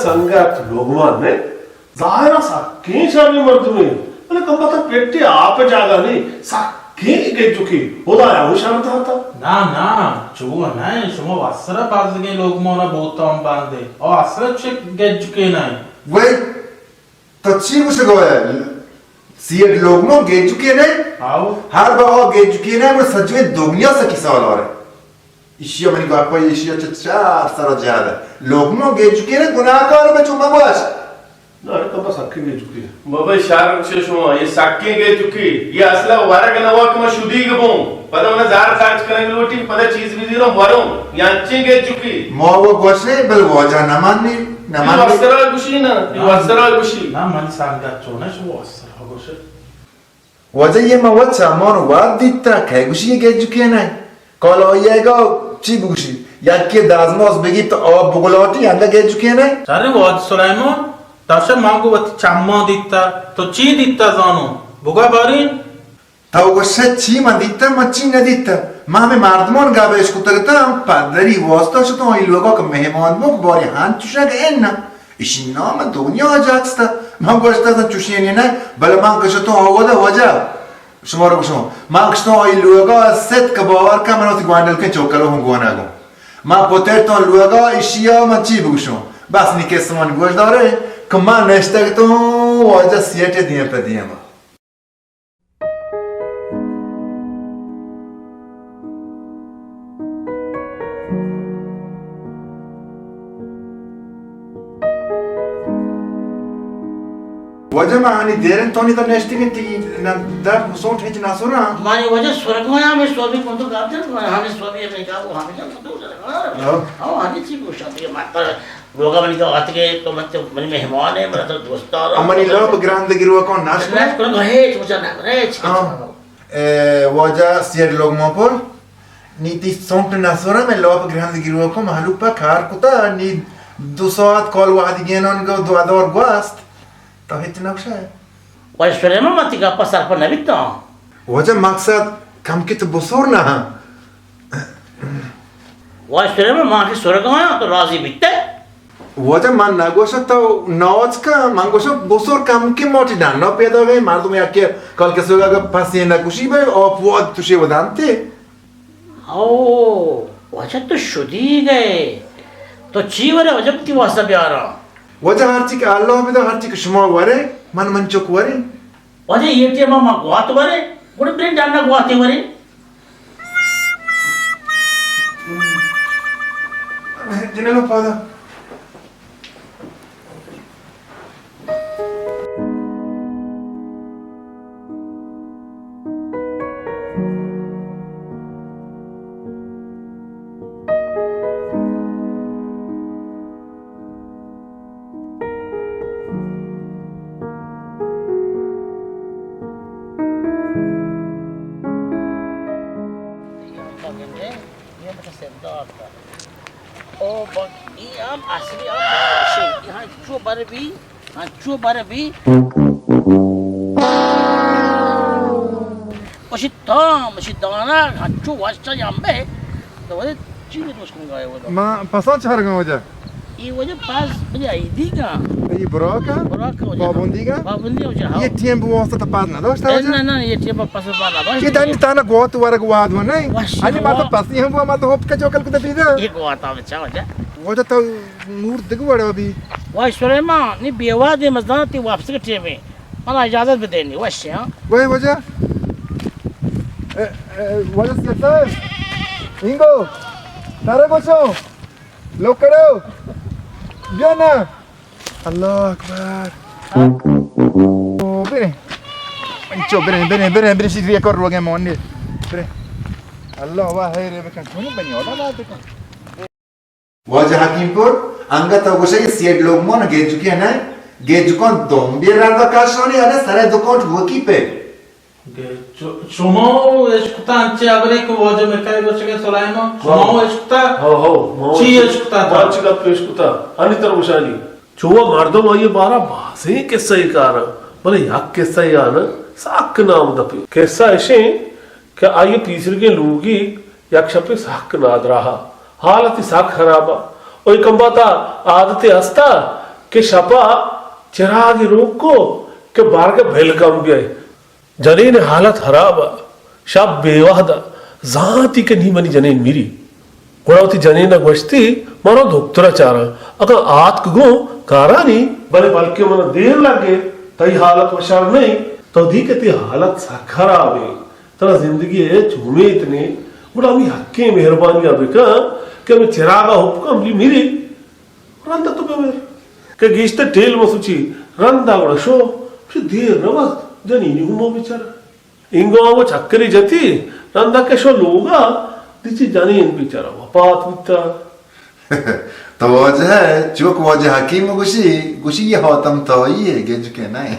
سنگت لوگمان نے، ظاہرا سکیں شریں مردمے، بلے کمبخت ءَ پٹے آپ ءِ جاگہ نے، سکیں گجکے، ہدایا ہوں شر داتا۔ نا، نا، چو نہ، شما وسرا بزگیں لوگمان ءَ بوتان بندے، او اصلا چہ گجکے نہ۔ وئی، تو چی گوشگا ئے؟ سیٹ لوگمان گجکے نہ؟ آؤ۔ ہر بہا گجکے نہ، گڑا سجہیں دنیا سکی سالار اِنت۔ ایشی ءَ منی گپ ءَ ایشی ءَ چہ چار سر ءَ جہد ءَ۔ لوگمان گجکے نہ، گناہگار، بچو مگوش۔ نا، اے تو بس سکیں گجکے۔ بابا شرم چہ شما، اے سکیں گجکے، اے اصلا ورگ نوا کہ ما شدیگ بوں، پدا منا زر خرچ کنگ لوٹی، پدا چیز بزیروں وروں، اے انچیں گجکے۔ ما وہ گوشے، بل واجہ نہ مانی، نہ اے مانی۔ وسرا گوشی نا، اے وسرا گوشی۔ نا، من سنگت چونش وسرا گوشے۔ واجہ، اے ما وت چمان وت دیتا، کئے گوشی اے گجکے نہ؟ کالا آئی ءَ گا چی بگوشی؟ یکے دزماز بگیپت، آپ بگلاٹی، انگا گجکے نہ؟ شریں واجہ سلیمان، ترشا من گو وتی چمان دیتا، تو چی دیتا زانو؟ بگا بارین۔ تو گوشے چی من دیتا، من چی نہ دیتا۔ من ہمے مردمان گپ اش کتگ اتاں، پدری واسطہ شتوں آئی لوگا کہ مہمان بوں، باری ہنچوشاں کہ انا۔ ایشی نام دنیا جاکستا۔ من گوشتا زن چوشینے نہ، بلے من کہ شتوں آودا واجہ، شما رو گوشوں، من کہ شتوں آئی لوگا، ستک باور کن، من وتی گوانڈل کن چوکلو ہوں گوانا گوں۔ من پتر تو لوگا، ایشیا من چی بگوشوں؟ بس نی قصہ من گوش دارے کہ من نشتگ تو واجہ سیٹے دیم پہ دیم۔ واجہ، ما آنی دیرن تو نی تو نشتگ انتی، نہ در سوٹ ہچ نہ سوراں۔ مانی واجہ سرگایا میں سوبی کن تو گاپ جن، ہمیں سوبی میں گاپ، ہمیں جن تو۔ ہاں۔ ہاں، ہمیں چی گوشاں دیگہ، من پر لوگا منی تو آتکے، تو من تو منی مہمان ہے، من تو دوستار۔ منی لاپ گراند گروکاں ناش کن۔ ناش کن، ہیچ مجھے نہ، ہیچ۔ ہاں۔ اے، واجہ سیٹ لوگمان پر، نی تی سونٹ نہ سورا، میں لاپ گراند گروکاں، مہلوک پا کار کتا، نی دو ساعت کال وہدی گینان گو، دو دور گواست، تو ہچ نہ گوشے۔ واجہ سلیمان، من تی گپا سرپد نہ بیتاں۔ واجہ مقصد کمکے تو بسور نہ ہاں۔ واجہ سلیمان، من کہ سرگایا تو راضی بیتے؟ واجہ من نہ گوشاں تو ناچ کن، من گوشاں بسور کمکے ماٹی ڈنا پیدا گئے، مردم یکے کال کسوگا پسے نہ کشی بھائی، آپ واد تشے ودانتے۔ او، واجہ تو شدیگ ئے۔ تو چی ورے واجہ تی واسطہ بیاراں؟ واجہ ہرچی کہ اللہ بدا، ہرچی کہ شما ورے، من من چک ورے۔ واجہ اے ٹیم ما گوات ورے، گڑا برین ڈانا گواتے ورے۔ جنگا پادا۔ او با-، ای ہم اصلی ہم شی، ای ہم چو بر بی، ہاں، چو بر بی۔ وشی تام، وشی دانا، ہاں، چو وشتا یام بے۔ تو وجہ چی نے دوست کن گائے وہ؟ ما پسان چہر گا وجہ۔ ای وجہ پاس بجا ای دی گا۔ ای براکا؟ براکا وجہ۔ پابندی گا؟ پابندی وجہ، ہاں۔ یہ ٹیم بو واسطہ تو پاس نہ داشتا وجہ؟ نہ، نہ، یہ ٹیم پاس پاس نہ داشتا۔ یہ دانی تانا گوات ورگ واد و نہیں۔ وش انی ما تو ہوا۔ پسی ہم بو، ما تو ہوپ کا چوکل کو دفیدا۔ یہ گواتا بچا وجہ۔ وجہ تو نور دگو وڑا بی۔ واش سلیمان، نی بیوادے مزدان تی واپس کے ٹیم ہے۔ منا اجازت بدینی، وش، ہاں۔ وای واجہ۔ اے، اے، واجہ سید صاحب۔ اینگو۔ تارا گوشو۔ لوکڑو۔ بیا نا۔ اللہ اکبر۔ او، برے۔ انچو برے، برے، برے، برے، شیدی کر روگے مونی۔ برے۔ اللہ واہ، ہے رے بکن۔ چونی بنی اولا بات کن۔ واجہ حکیم پور، انگت تو گوشے کہ سیٹ لوگمان گیجکی نہ، گیجکان دومبی رندا کشانی، انے سرے دکانٹ وکی پہ۔ گیجو-، شما اشکتا انچے ابرے کہ واجہ مکای گوشگے سلیمان، شما ہو۔ اشکتا؟ ہو، ہو، ما چی اشکتا؟ اشکتا تا؟ ما چی گپ اشکتا؟ انی تر گوشانی۔ چو مردم آئی بارا بازیں قصہ کار، بلے یک قصہ آن سک نام دپی۔ قصہ اشیں کہ آئی پیسرگیں لوگی یک شپے سک نادراہا، حالتی سک خرابا۔ او اے کمباتا عادتے ہستا کہ شپا چراگ روک کو کہ بارگا بل کم بیائے۔ جنین حالت حراب ء، شپ بے وہد ء، زانتی کہ نی منی جنین میری۔ گڑا وتی جنین ء گوشتی، من رو دکتر ء چاراں، اگاں آتک گوں کارانی۔ بلے بلکیں من دیر لگے، تئی حالت وشار نہیں، تو دی کہ تئی حالت سک خراب ہے، ترا زندگی ء ہچ امیت نہیں، گڑا ہمیں حقیں مہربانی ء بکن کہ ہمیں چراگ ء ہپ کن، بلی میری۔ رند تو بمر۔ کہ گیشتر ٹیل مسوچی، رندا گڑا شو، چہ دیر نہ بات، جنینی ہمو بچار۔ انگو آ وہ چکری جتی، رندا کہ شو لوگا، دیچی جنین بیچارہ وپات بوتا۔ تو واجہ ہے، چوک واجہ حکیم گوشی، گوشی یہ حاتم تائی ہے، گنج کے نہیں۔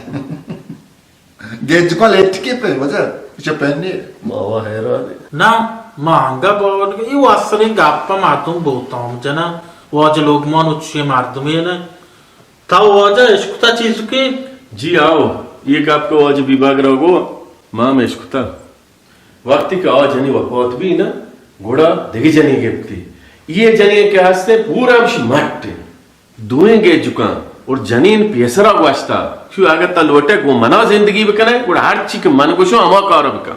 گیجکاں لیٹ کے پہ وجہ چہ پہنے۔ ما وا حیران ایں۔ نہ، ما انگا باور نہ، ای واسریں گپ مردم بہتام جنن، واجہ لوگمان و چشیں مردمے نہ۔ تو واجہ اشکتا چیز کے؟ جی آؤ، یہ گپ کو واجہ بیباگ را گو، ما ہم اشکتا۔ وقتی کہ آ جنی وفات بی نہ، گڑا دگہ جنی گپتی۔ یہ جنی کہ ہستے پورا ہمشی مٹ۔ دوئیں گیجکاں اور جنین پیسرا گوشتا، شو اگہ تا لوٹے گوں منا زندگی بکنے، گڑا ہرچی کہ من گوشوں ہما کار بکن۔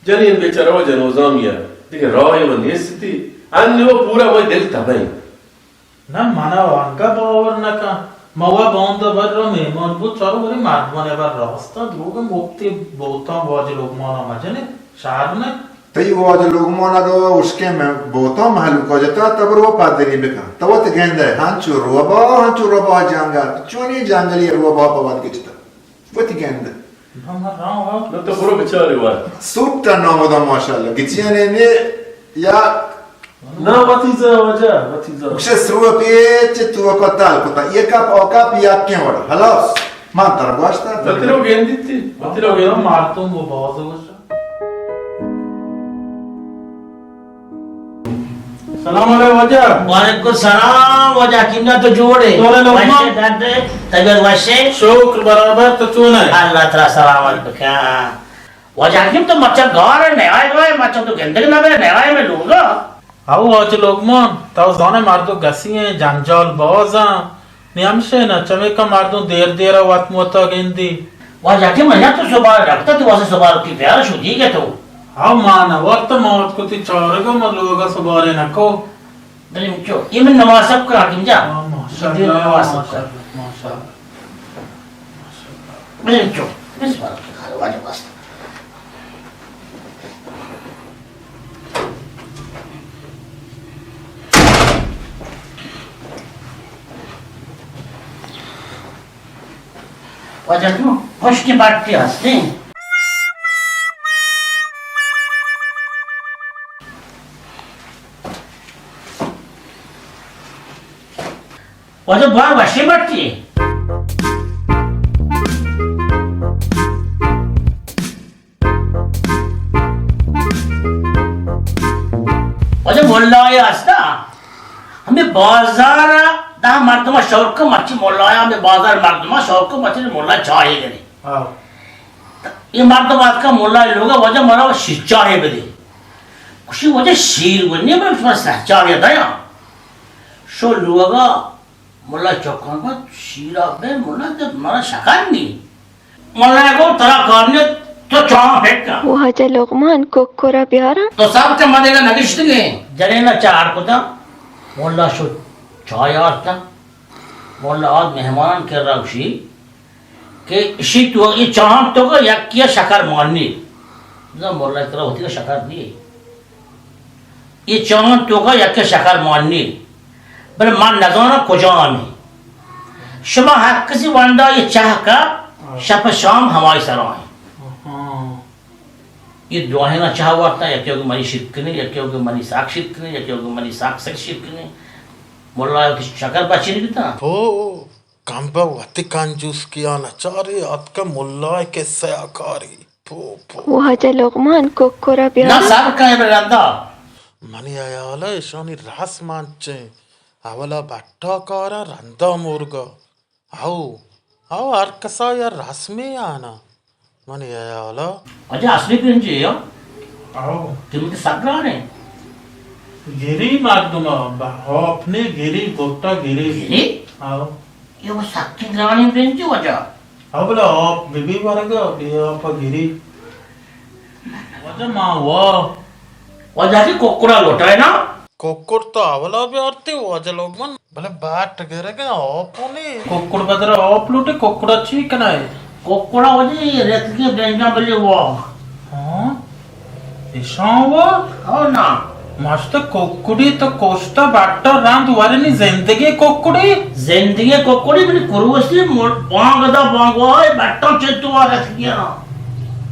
جنین بیچارہ و جنوزامی ء دگہ راہ و نیستی، ان و پورا وئی دل تباہ انت۔ نہ، منا وانگا باور نکن۔ ما وا باندا بر رو مہمان بو، چارو بری مردمانے بر راستہ، دروگ مپتی بوتاں واجہ لوگمانا مجنے۔ شہر نہ۔ تئی واجہ لوگمان اگہ اشکیں مہ-، بوتاں مہلوکا جتا، تہ برو پادری بکن۔ تہ وت گندئے، ہنچو روبا، ہنچو روبا جنگل، چونی جنگلی روبا پہ وت گچتا۔ وت گندئے۔ نہ تو برو بچارے وت۔ سوٹ ٹن آمدہ ماشاءاللہ۔ گچیانے نے یا نہ، وتی زا واجہ، وتی زا۔ گوشے سرو پیچ تو کو تال کتا۔ یہ کپ او کپ یا کیں وڑ۔ خلاص۔ من تر گوشتا۔ وتی رو گندیتی۔ وتی رو گندیتی۔ مردم وہ باز گوشا۔ سلام علیکم واجہ۔ وعلیکم السلام واجہ، حکیم جان تو جوڑ ہے؟ جوڑ ہے لوگمان۔ وش ہے، درد ہے، طبیعت وش ہے؟ شکر برابر، تو چون ہے؟ اللہ ترا سلامت بکن۔ واجہ حکیم تو مرچا گار ہے، نیائے گائے، مرچا تو گندگ نہ بے، نیائے میں لوگا۔ او واجہ لوگمان، تو زانے مردو گسی ہیں، جنجال باز ہیں۔ نی ہمشے نہ، چمیکا مردم دیر دیر ء وت موتا گندی۔ واجہ کہ من تو سبار رکھتا، تو واسے سبار کی پیار شدی کہ تو۔ ہاں، ما نہ وقت موت کو تی چارگا، ما لوگا سبارے نہ کو۔ بلے چو، یہ من نماز سب کرا، حکیم جان۔ ہاں، ماشاءاللہ، نماز سب کر۔ ماشاءاللہ، ماشاءاللہ۔ بلے چو، بس بار واجہ بس۔ واجہ تو پشت بٹی ہستی۔ واجہ بار وشی بٹی۔ واجہ ملائے ہستا، ہمیں بازار ء دہ مردم شور کن، مرچی ملائے ہمیں بازار مردم شور کن، مرچی ملا چاہے گنے۔ ہاں۔ یہ مردم آتکا ملائے لوگا، واجہ مرا شیر چاہے بدے۔ کشی واجہ شیر ونی، من شما سہ چاہے دیا۔ شو لوگا ملا چکاں گوت، شیرا بے ملا، تے مارا شکر نی۔ ملا گو، ترا کار نی، تو چاہ پھٹ کن۔ واجہ لقمان، کوکرا بیاراں۔ تو سب چہ مدے نہ نگشتگے۔ جنینا چاہ آر کتا، ملا شو چاہ آرتا۔ ملا آت مہمان کرا گوشی کہ اشی تو، یہ چاہاں تو کا یکی شکر مانی۔ نہ ملا کرا ہوتی کا شکر نی۔ یہ چاہاں توکا یکے شکر مانی، بلے من نزاناں کجامی۔ شما ہر کسی وندا یہ چاہ کا، شپ شام ہمائی سرا ہیں۔ یہ دواہینا چاہ وارتا، یکے کہ منی شرک کنے، یکے کہ منی ساک شرک کنے، یکے کہ منی ساک سک شرک کنے۔ ملا کہ شکر بچی نہیں بیتا۔ ہو، کمبہ وتی کنجوسکیا نچارے، آتکہ ملائے کسہ ء کاری۔ پو، پو۔ واجہ لقمان، کوکرا بیار۔ نہ، صبر کن، ابرے رندا۔ منی ہیال ء ایشانی رسم انچیں، اولا بٹا کارا، رندا مرگا۔ ہو، ہو، ہر کسا یا رسمے آنا۔ منی ہیالا۔ واجہ اصلی گنجے یا؟ آؤ۔ تم تو سگرانے۔ گری مردم، ہاپنے گری، گوٹا گری۔ گری؟ آؤ۔ اے وَ سکیں گرانیں برنجے واجہ۔ ہاں بلے آپ بہ بی ورگ ءَ، بے آپ ءَ گری۔ واجہ ما وا۔ واجہ کہ ککڑا لوٹائے نا؟ ککڑ تو اولا بیارتی واجہ لوگ من۔ بلے باٹ گرگ ءَ آپ نی۔ ککڑ بدر آپ لوٹے، ککڑا چی کنائے؟ ککڑا واجہ اے رتکگیں برنجاں بلے وا۔ ہاں؟ اشاں وا؟ او نا۔ ماشتا ککڑی تو کشتا بٹا رند ورنی زندگی ککڑی؟ زندگی ککڑی بلے کروسی مر-، بانگ دا بانگ وائے بٹا چتو ورتگی نا۔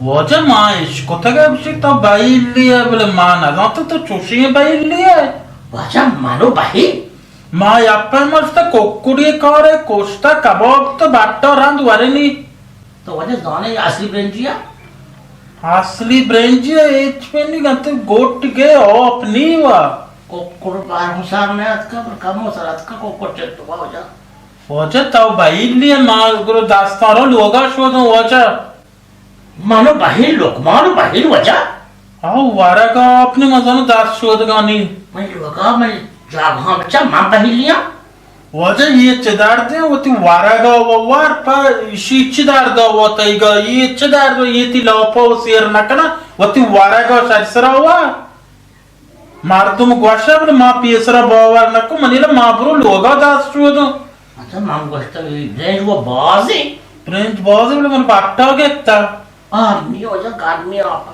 واجہ ما اشکتگ ءَ بشی تو بہیلی ئے، بلے ما نزانت تو چوشیں بہیلی ئے۔ واجہ منو بہیل؟ ما یپے مشت ککڑی کارے کشتہ کباب تو بٹا رند ورنی۔ تو واجہ زانے اصلی برنجی ءَ؟ اصلی برنجی ءَ ہچ پہ نی گنت گوٹ گے آپ نی وا۔ ککڑ باروں سر نہ اتکا، پر کمو سر اتکا ککڑ چتو واجہ۔ واجہ تو بہیلی ئے، ما گرو دستاں رو لوگا شودوں واجہ۔ منو بہیل، لقمان و بہیل واجہ۔ آ ورگا آپ نی مزنو دست شودگانی۔ من لوگا من جاگہاں بچا من بہیلیاں۔ واجہ یہ چہ دردے وتی ورگا و ور پہ اشی چہ دردا و تئیگا یہ چہ درد و یہ تی لاپا و سیر نکنا وتی ورگا شر سرا و۔ مردم گوشہ بلے ما پیسرا باور نکو، منی لا ما برو لوگا دست شودوں۔ اچھا، من گوشتہ اے برنج و بازی۔ برنج بازی بلے من بٹا گپتا۔ آ، می واجہ گرمی آپا۔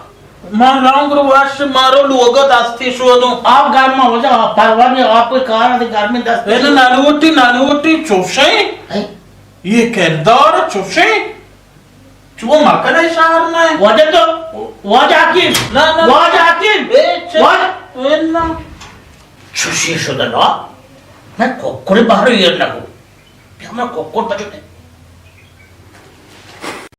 ما رنگ رو وش مارو لوگا دستی شودوں۔ آپ گرما واجہ، آپ پروا نی، آپ کوئی کار دی گرمی دست۔ اے نہ نلوٹی، نلوٹی چوشیں۔ اے؟ یہ کردار چوشیں۔ چو مکن اشار نہ۔ واجہ تو، واجہ حکیم، نہ، نہ۔ واجہ حکیم، اے چ-، واجہ۔ اے نہ۔ چوشی شدہ نا، من ککڑ بہر ایر نگو۔ بیا من ککڑ پچو دے۔